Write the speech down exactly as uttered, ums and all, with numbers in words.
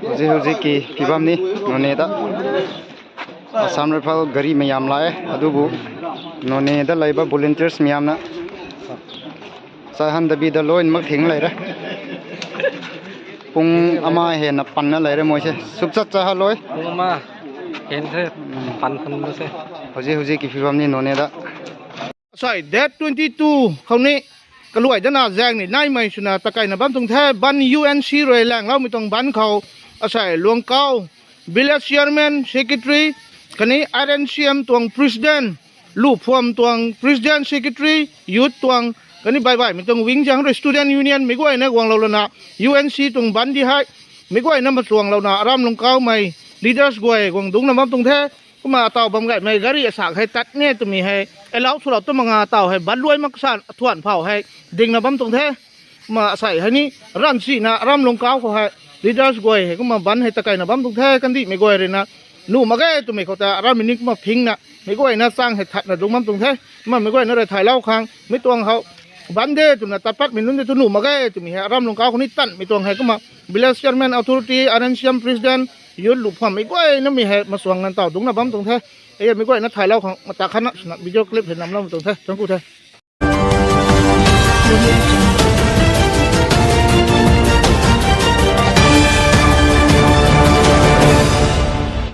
Houzi houzi ki pibam ni Noney da Assam Rifle gari mayam la e, adubu Noney da leiba volunteers mayamna saihan dabi da loin mak thing lei re. Pung ama hena panna lei re moi se. Sukchat cha ha loi. Pung ama hen the pan pan ma se. Houzi houzi ki pibam ni Noney da. Asai date twenty two khou ni kaluai dana zaeng ni naimei swna takaina bam tuang the, ban U N C rui langloumei tuang ban khou asai Luangkau village chairman, secretary, khatni R N C M tuang president, Luphuam tuang president, secretary, youth tuang, khatni baibaimei tuang wing zang rui student union mei guayna guanglou lana U N C tuang ban di hei mei guayna machuanglouna aram Luangkaumei leaders guay guang dungcna bam tuang the. Kumna ataw bam gaymei gari asak hei tat ne twmei hei allow swlou tu manga ataw hei ban luai mak san athuan phau hei dingna bam tuang the. Kumna asai hei ni ranchina aram Luangkau khou hei leaders guay hei kumna ban hei takaina bam tuang the, kandihmei guay ruina nuh mak ge twmei khou ta aram mei ni kumna phingna mei guayna chang hei thatna dungc bam tuang the. Kumna mei guayna rui thaylou khang mi tuang hou ban de twna tatpatmei nunc de tu nuh mak ge twmei hei aram Luangkau khou ni tanmei tuang hei kumna village chairman, authority, R N C M president, youth Luphuam mei guaynamei hei machuang ngantaw dungcna bam tuang the. Ei mei guayna thaylou khang mata khatna swna video clip hei namloumei tuang the. Thank you the.